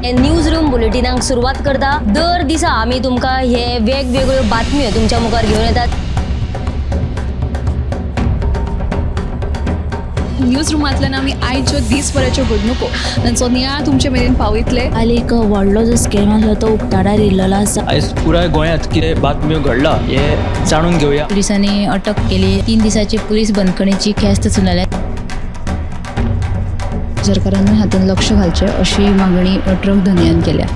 हे news room बुलेटिनाक सुरवात करता. दर दिसा आमी तुमकां हे वेगवेगळ्यो बातम्यो तुमच्या मुखार घेवन येतात. न्यूज रुमांतल्यान आमी आयच्यो दीसभराच्यो घडणुको तांचो नियाळ तुमचे मेरेन पावयतले. काल एक व्हडलो जो स्कॅम आसलो तो उक्ताडार येयल्लो आसा. आयज पुराय गोंयांत कितें बातम्यो घडला हें जाणून घेवया. पोलिसांनी अटक केली. 3 दिसाची पोलीस बंदखणीची ख्यास्त सुनायल्या. सरकारान हातूंत लक्ष घालचें अशी मागणी ट्रक धनयान केल्या.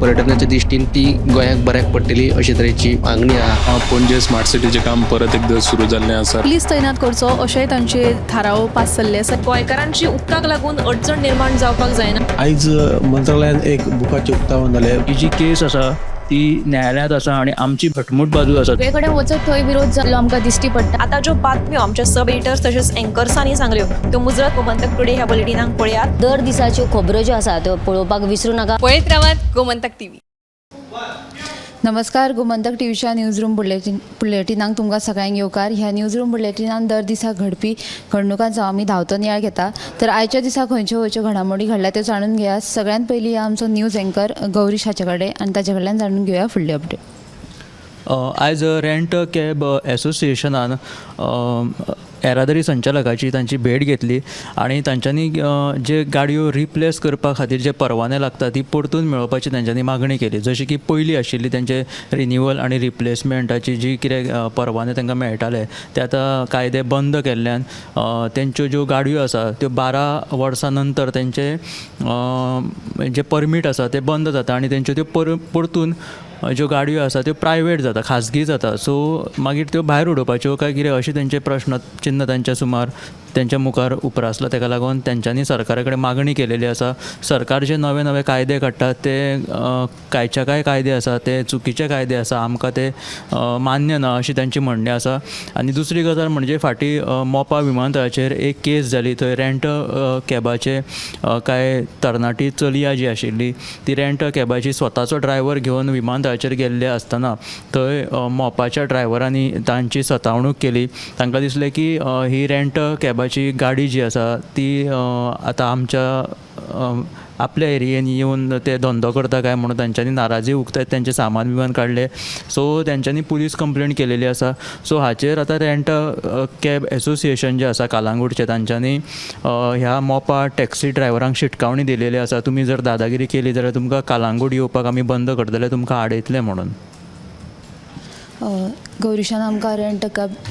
पर्यटनाच्या दृश्टीन ती गोंयाक बऱ्याक पडटली अशे तरेची मागणी आहा. पणजे स्मार्ट सिटीचें काम परत एकदां सुरू जाल्लें आसा. पुलीस तैनात करचो अशेंय तांचे थाराव पास जाल्ले आसा. गोंयकारांची उदकाक लागून अडचण निर्माण जावपाक जायना. आयज मंत्रालयान एक बुकाचें उक्तावण जालें. ही जी केस आसा ती न्यायालयांत आसा आनी आमची घटमूट बाजू आसा. सगळे कडेन वचत थंय विरोध जाल्लो आमकां दिश्टी पडटा. आतां ज्यो बातम्यो आमच्या सब एडिटर्स तशेंच एंकर्सांनी सांगल्यो त्यो मुजरत गोमंतक टुडे ह्या बुलेटिनाक पळयात. दर दिसाच्यो खबरो ज्यो आसा त्यो पळोवपाक विसरूं नाका. पळयत रावात गोमंतक टीव्ही. नमस्कार, गोमंतक टीव्हीच्या न्यूज रूम बुलेटिनाक तुमकां सगळ्यांक येवकार. ह्या न्यूज रूम बुलेटिनान दर दिसा घडपी घडणुकांचो आमी धांवतो नियाळ घेता. तर आयच्या दिसा खंयच्यो खंयच्यो घडामोडी घडल्या त्यो जाणून घेया. सगळ्यांत पयलीं आमचो न्यूज एंकर गौरीश हाचे कडेन आनी ताचे कडल्यान जाणून घेवया फुडली अपडेट. आयज रेंट कॅब एसोसिएशनान येरादारी संचालकाची तांची भेट घेतली आनी तांच्यांनी जे गाडयो रिप्लेस करपा खातीर जे परवाने लागता ती परतून मेळोवपाची तांच्यांनी मागणी केली. जशी की पयलीं आशिल्ली तेंचे रिनिवल आनी रिप्लेसमेंटाची जी कितें परवाने तांकां मेळटाले ते आतां कायदे बंद केल्ल्यान तेंच्यो ज्यो गाडयो आसा त्यो 12 वर्सां नंतर तेंचे जे परमीट आसा ते बंद जाता आनी तेंच्यो त्यो परतून ज्यो गाडयो आसा त्यो प्रायवेट जाता, खाजगी जाता. सो मागीर त्यो भायर उडोवपाच्यो काय कितें अशें तेंचें प्रश्न चिन्न तांच्या सुमार तेंच्या मुखार उप्रासला. तेका लागून तेंच्यांनी सरकारा कडेन मागणी केलेली आसा. सरकार जे नवे नवे कायदे काडटात ते कायच्या काय कायदे आसा, ते चुकीचे कायदे आसा, आमकां ते मान्य ना अशी तांची म्हणणें आसा. आनी दुसरी गजाल म्हणजे फाटीं मोपा विमानतळाचेर एक केस जाली. थंय रेंट कॅबाचे कांय तरणाटी चलया जी आशिल्ली ती रेंट कॅबाची स्वताचो ड्रायव्हर घेवन विमानतळाचेर गेल्ले आसतना थंय मोपाच्या ड्रायव्हरांनी तांची सतावणूक केली. तांकां दिसलें की ही रेंट कॅबाची गाडी जी आसा ती आतां आमच्या आपल्या एरियेन येवन ते धंदो करता काय म्हणून तांच्यांनी नाराजी उक्तायत तेंचें सामान बिमान काडलें. सो तेंच्यांनी पुलीस कंप्लेन केलेली आसा. सो हाचेर आतां रेंट कॅब एसोसिएशन जें आसा कालांगूटचें तांच्यांनी ह्या मोपा टॅक्सी ड्रायव्हरांक शिटकावणी दिलेली आसा, तुमी जर दादागिरी केली जाल्यार तुमकां कालांगूट येवपाक आमी बंद करतले, तुमकां आडयतले म्हणून. गौरीशान आमकां रेंट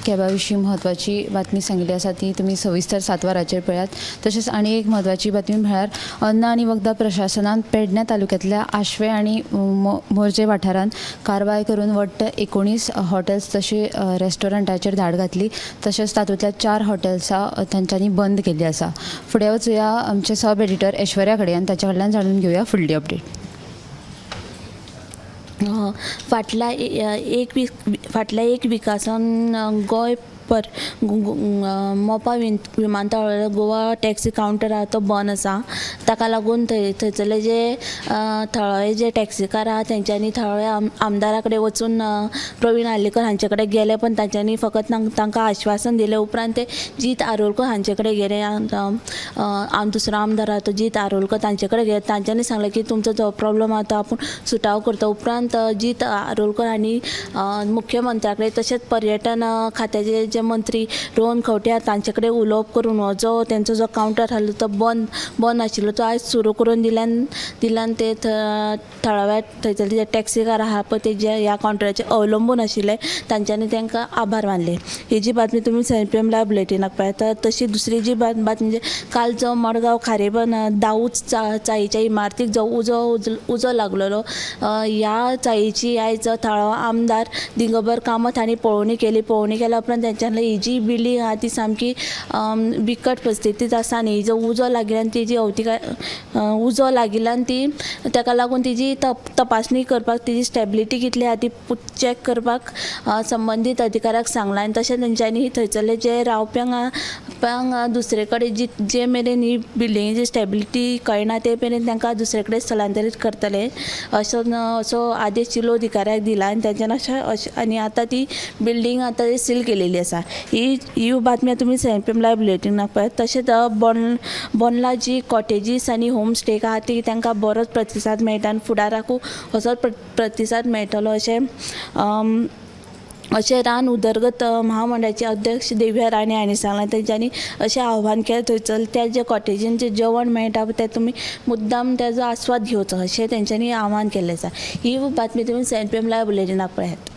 कॅबा विशीं म्हत्वाची बातमी सांगिल्ली आसा ती तुमी सविस्तर 7 वरांचेर पळयात. तशेंच आनी एक म्हत्वाची बातमी म्हळ्यार अन्न आनी वखदां प्रशासनान पेडण्यां तालुक्यांतल्या आश्वें आनी मोरजे वाठारांत कारवाय करून वट्ट 19 हॉटेल्स तशी रेस्टॉरंटाचेर धाड घातली. तशेंच तातूंतल्या 4 हॉटेल्सां तांच्यांनी बंद केल्ली आसा. फुडें वचुया आमचे सब एडिटर ऐश्वर्या कडेन आनी ताच्या कडल्यान जाणून घेवया फुडली अपडेट. फाटल्या एक विकासान गोंय पर मोपा विमानतळार गोवा टॅक्सी कावंटर आहा तो बंद आसा. ताका लागून थंयसरले जे थळावे जे टॅक्सीकार आहा तेंच्यांनी थळावे आमदारा कडेन वचून प्रवीण आर्लेकर हांचे कडेन गेले, पण तांच्यांनी फकत तांकां आश्वासन दिलें. उपरांत ते जीत आरोलकर हांचे कडेन गेले, दुसरो आमदार आहा तो जीत आरोलकर तांचे कडेन गेले. तांच्यांनी सांगलें की तुमचो जो प्रॉब्लम आहा तो आपूण सुटावो करता. उपरांत जीत आरोलकर हांणी मुख्यमंत्र्या कडेन तशेंच पर्यटन खात्याचे जे मंत्री रोहन खंवटे आहा तांचे कडेन उलोवप करून हो जो तेंचो जो कावंटर आसलो तो बंद आशिल्लो तो आयज सुरू करून दिल्यान ते थळाव्या थंयसरले जे टॅक्सीकार आहा पळय ते जे ह्या कावंटराचेर अवलंबून आशिल्ले तांच्यांनी तांकां आभार मानले. ही जी बातमी तुमी 7 PM live बुलेटिनाक पळयता. तशी दुसरी जी बातमी म्हणजे काल जो मडगांव खारेबन दाऊद चाईच्या इमारतीक जो उजो लागलेलो, ह्या चाईची आयज थळावो आमदार दिगंबर कामत हांणी पळोवणी केली. पळोवणी केल्या उपरांत तेंच्यांनी ही जी बिल्डींग आहा ती सामकी बिकट परिस्थितींत आसा आनी जो उजो लागिल्ल्यान तेजी अवतिकाय उजो लागिल्ल्यान ती ताका लागून तेजी तपासणी करपाक तेजी स्टेबिलिटी कितली आहा ती चॅक करपाक संबंदीत अधिकाऱ्याक सांगलां. आनी तशें तेंच्यांनी थंयसरले जे रावप्यांक दुसरे कडेन जे मेरेन ही बिल्डिंगेची स्टेबिलिटी कळना ते मेरेन तांकां दुसरे कडेन स्थलांतरीत करतले असो आदेश जिल्लो अधिकाऱ्याक दिला. आनी तेंच्यान अशें आनी आतां ती बिल्डींग आतां सील केलेली आसा. आसा. ही ही बातमी तुमी 7 PM live बुलेटिनाक पळयात. तशेंच बोंडला जी कॉटेजीस आनी होम स्टे आहा ती तांकां बरोच प्रतिसाद मेळटा आनी फुडाराकूय असोच प्रतिसाद मेळटलो अशें अशें रान उदरगत महामंडळाचे अध्यक्ष देविया राणे हांणी सांगलां. तेंच्यांनी अशें आव्हान केलें थंयसर त्या जे कॉटेजीन जें जेवण मेळटा तें तुमी मुद्दाम तेजो आस्वाद घेवचो अशें तेंच्यांनी आव्हान केल्लें आसा. ही बातमी तुमी 7 PM live बुलेटिनाक पळयात.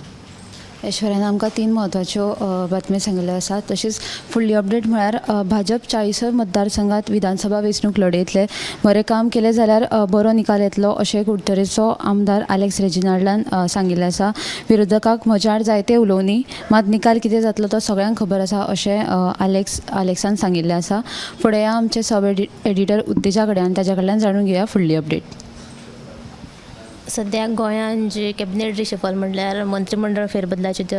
ऐश्वर्यान आमकां तीन म्हत्वाच्यो बातम्यो सांगिल्ल्यो आसात. तशेंच फुडली अपडेट म्हळ्यार भाजप 40 मतदारसंघात विधानसभा वेंचणूक लडयतले. बरें काम केलें जाल्यार बरो निकाल येतलो अशें कुडतरेचो आमदार आलेक्स रेजिनाल्डान सांगिल्लें आसा. विरोधकाक म्हज्या आड जायते उलोवनी, मात निकाल कितें जातलो तो सगळ्यांक खबर आसा अशें आलेक्सान सांगिल्लें आसा. फुडें या आमचे सब एडिटर उत्तेजा कडेन आनी ताच्या कडल्यान जाणून घेवया फुडली अपडेट. सद्याक गोंयांत जे कॅबिनेट रिशफल म्हणल्यार मंत्रीमंडळ फेरबदलाचे जे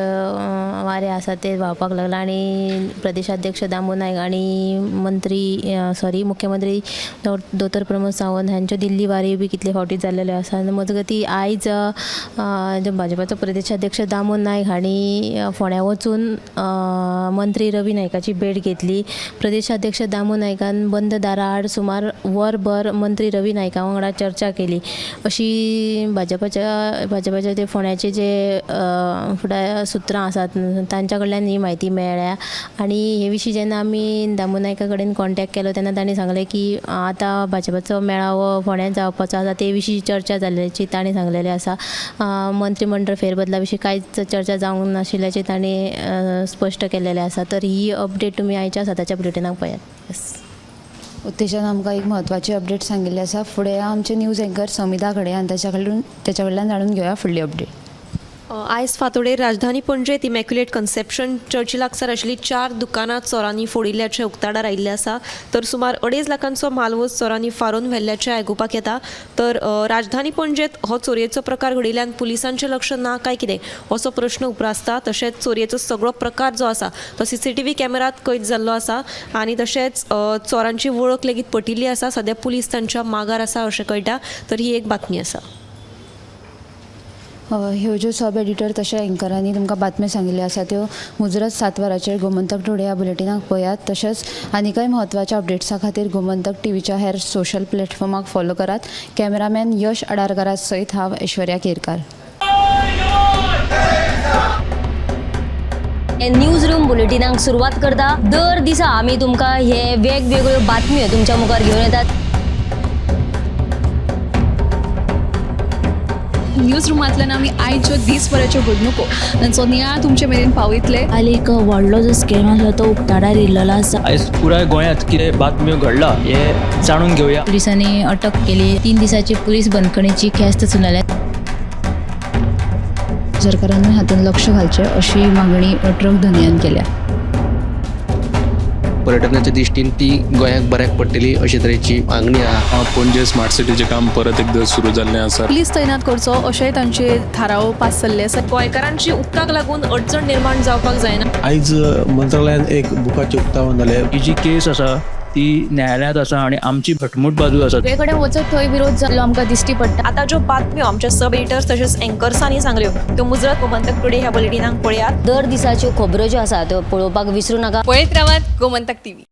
वारें आसा ते व्हांवपाक लागलां आनी प्रदेशाध्यक्ष दामू नायक आनी मंत्री सॉरी मुख्यमंत्री दोतोर प्रमोद सावंत हांच्यो दिल्ली वारी बी कितले फावटी जाल्लेल्यो आसा. आनी मजगतीं आयज जो भाजपाचो प्रदेशाध्यक्ष दामू नायक हांणी फोंड्यां वचून मंत्री रवी नायकाची भेट घेतली. प्रदेशाध्यक्ष दामू नायकान बंद दारा आड सुमार वरभर मंत्री रवी नायका वांगडा चर्चा केली अशी भाजपाच्या ते फोंड्याचे जे फुडा सुत्रां आसात तांच्या कडल्यान ही म्हायती मेळ्ळ्या. आनी हे विशीं जेन्ना आमी दामू नायका कडेन कॉन्टेक्ट केलो तेन्ना तांणी सांगलें की आतां भाजपाचो मेळावो फोंड्यात जावपाचो आसा, ते विशीं चर्चा जाल्ल्याची तांणी सांगलेलें आसा. मंत्रीमंडळ फेरबदला विशीं कांयच चर्चा जावंक नाशिल्ल्याचें तांणी स्पश्ट केलेलें आसा. तर ही अपडेट तुमी आयच्या 7च्या बुलेटिनाक पळयात. येस. उत्तेजान आमकां एक म्हत्वाची अपडेट सांगिल्ली आसा. फुडें आमचे न्यूज एंकर समिता कडेन आनी ताच्या कडल्यान जाणून घेवया फुडली अपडेट. आयज फांतोडेर राजधानी पणजेत इमॅक्युलेट कन्सेप्शन चर्ची लागसार आशिल्ली 4 दुकानां चोरांनी फोडिल्ल्याचें उक्ताडार आयिल्लें आसा. तर सुमार 2.5 लाखांचो म्हालवज चोरांनी फारोवन व्हेल्ल्याचें आयकुपाक येता. तर राजधानी पणजेत हो चोरयेचो प्रकार घडिल्ल्यान पुलिसांचें लक्ष ना काय कितें असो प्रश्न उप्रासता. तशेंच चोरयेचो सगळो प्रकार जो आसा तो सीसीटीव्ही कॅमेरात कैद जाल्लो आसा आनी तशेंच चोरांची वळख लेगीत पटिल्ली आसा. सद्या पुलीस तांच्या मागार आसा अशें कळटा. तर ही एक बातमी आसा. ह्यो ज्यो सब एडिटर तशें एंकरांनी तुमकां बातम्यो सांगिल्ल्यो आसा त्यो मुजरत 7 वरांचेर गोमंतक टुडे ह्या बुलेटिनाक पळयात. तशेंच आनीकय म्हत्वाच्या अपडेट्सा खातीर गोमंतक टीव्हीच्या हेर सोशल प्लॅटफॉर्माक फॉलो करात. कॅमेरामॅन यश आडारकारा सयत हांव ऐश्वर्या केरकार. न्यूज रूम बुलेटिनाक सुरवात करता. दर दिसा आमी तुमकां हे वेगवेगळ्यो बातम्यो तुमच्या मुखार घेवन येतात. न्यूज रुमांतल्यान आमी आयच्यो दीसभराच्यो घडणुको तांचो नियाळ तुमचे मेरेन पावयतले. काल एक व्हडलो जो स्कॅम आसलो तो उक्ताडार येयल्लो आसा. आयज पुराय गोंयांत कितें बातम्यो घडला हें जाणून घेवया. पुलिसांनी अटक केली. 3 दिसाची पुलीस बंदखणीची ख्यास्त सुनायल्या. सरकारान हातूंत लक्ष घालचें अशी मागणी ट्रक धनयान केल्या. पर्यटनाच्या दृश्टीन ती गोंयाक बऱ्याक पडटली अशे तरेची मागणी आहा. पणजे स्मार्ट सिटीचें काम परत एकदां सुरू जाल्लें आसा. पुलीस तैनात करचो अशेंय तांचे थाराव पास जाल्ले आसा. गोंयकारांची उदकाक लागून अडचण निर्माण जावपाक जायना. आयज मंत्रालयान एक बुकाचें उक्तावण जालें. ही जी केस आसा ती न्यायालयांत आसा आनी आमची घटमूट बाजू आसा. सगळे कडेन वचत थंय विरोध जाल्लो आमकां दिश्टी पडटा. आतां ज्यो बातम्यो आमच्या सब एडिटर्स तशेंच एंकर्सांनी सांगल्यो त्यो मुजरत गोमंतक टुडे ह्या बुलेटिनाक पळयात. दर दिसाच्यो खबरो ज्यो आसा त्यो पळोवपाक विसरूं नाका. पळयत रावात गोमंतक टीव्ही.